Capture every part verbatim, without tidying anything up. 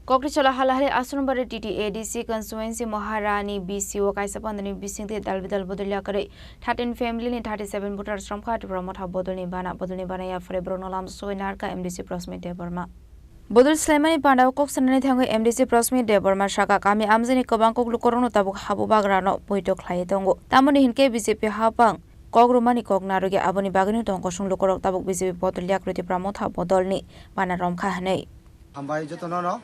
Kokrichola Halahali Asrambari T T A D C constituency Maharani B C o kaisa pandani bisingtwi dalbidal bodol yakarwi thirteen family ni thirty seven voters romkha Tipra Motha bodolni bana. Bodolni bana yaphare borokno lamsoi narwkha M D C Prosmit Debbarma. Bodol swlaimani pandao kok sanani thangwi M D C Prosmit Debbarma saka kami amjani kwbang kok lukurokno tabuk habubagrano poito khlaiwi tongo. Tamoni hinkhe B J P hapang kok rwmani kok narwkya, aboni bagwino tong kosong lukurok tabuk B J P bodol yakarwi Tipra Motha bodolni bana romkha hwnwi. Hambai jotono no.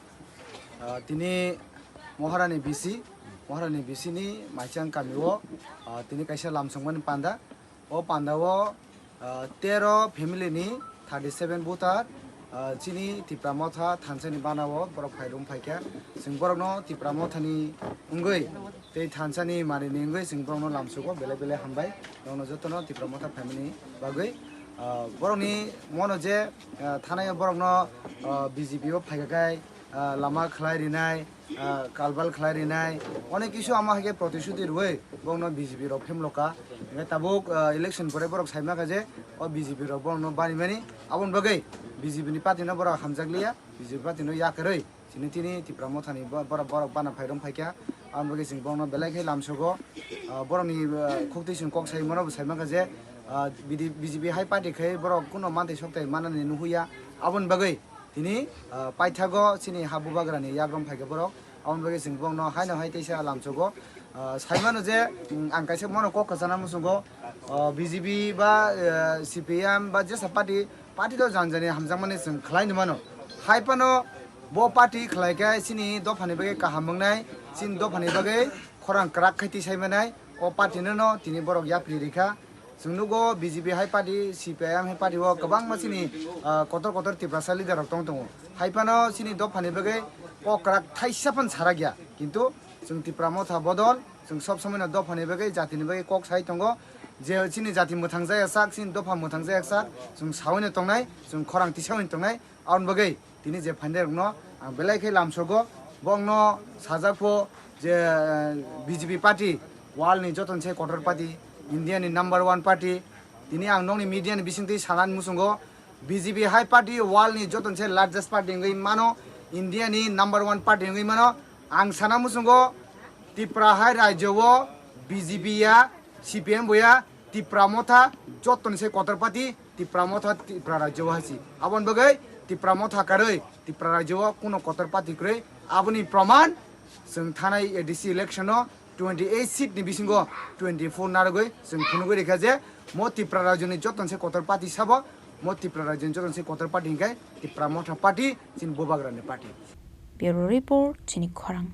Ah, tini Maharani B C, Maharani B C ni Maichang kami o, ah, tini kaisa lamsongmani panda. O panda o, ah, tero family ni thirty seven voter, ah, chini Tipra Motha thansa ni bana o borok phai rom phaikha. Chwng borok no Tipra Motha ni wngwi tei thansa ni mari ni wngwi chwng borok no lamsogo belai belai hambai. Borok no joto no Tipra Motha family ni bagwi, ah, borok ni mono je, ah, thanai o borok no, ah, B J P o phaikha khai, ah, lama khlai rinai, ah, kalbal khlai rinai, onek kisu ama hai khe protishuti rwui borokno B J P rok phemloka. Hingkhe tabuk, ah, election pore borok sai mankha je o B J P rok borokno banimani, aboni bagwi B J P ni party no borok hamjakliya, B J P party no yakarwi chini tini Tipra Motha ni bo-, borok, borok bana phai rom phaikha. Aboni bagwi chwng borokno belai khe lamsogo, ah, borokni, ah, khuktwi chwng kok sai mano bo sai mankha je, ah, B D, B J P hai party khai borok kuno mantwi soktai manani nuhuya, aboni bagwi tini, ah, paithago chini ha bubagrani yakrom phaikha borok. Aboni bagwi chwng borokno haino hai teisa lamsogo. Ah, saimano je, mm, ang kaisa mono kok kwchana muchungo, ah, B J P ba, ah, C P M ba jesa party, party to janjani hamjakmani chwng khlai ni mano. Hai phano bo party khlai khe chini dophani bagwi kaham wngnai, chini dophani bagwi khorang kwrak khai twi sai manai. O party no no tini borok yapri rikha. Chwng nugo B J P hai party, C P I M hai party o kwbangma chini, ah, kotor kotor Tiprasa leader rok tong tongo. Hai phano chini dophani bagwi kok kwrak thaisa phan sarakya. Kintu chwng Tipra Motha bodol, chwng sob somoi no dophani bagwi, jatini bagwi kok sai tongo. Je chini jati mwthang jaya sak, chini dopha mwthang jaya sak, chwng saui no tongnai, chwng khorang tisaui no tongnai. Aboni bagwi tini je phainai rokno ang belai khe lamsogo, bongno sajak pho je, eh, B J P party world ni joto ni se kotor party, India ni number one party. Tini ang nokni media ni bisingtwi sanani muchungo, B J P hai party world ni joto ni se largest party wngwi mano, India ni number one party wngwi mano. Ang sana muchungo, Tripura hai rajyo o B J P ya, C P M bo ya, Tipra Motha joto ni se kotor party, Tipra Motha Tripura rajyo o hai si. Aboni bagwi Tipra Motha karwi Tripura rajyo o kuno kotor party kwrwi. Aboni proman chwng thanai A D C election o twenty eight seat ni bisingo twenty four narwgwi chwng phunugwi rikha je mo Tripura rajyo ni joto ni se kotor party sabo, mo Tripura rajyo ni joto ni se kotor party hinkhe Tipra Motha party, chini bubagra ni party. Bureau Report, chini khorang.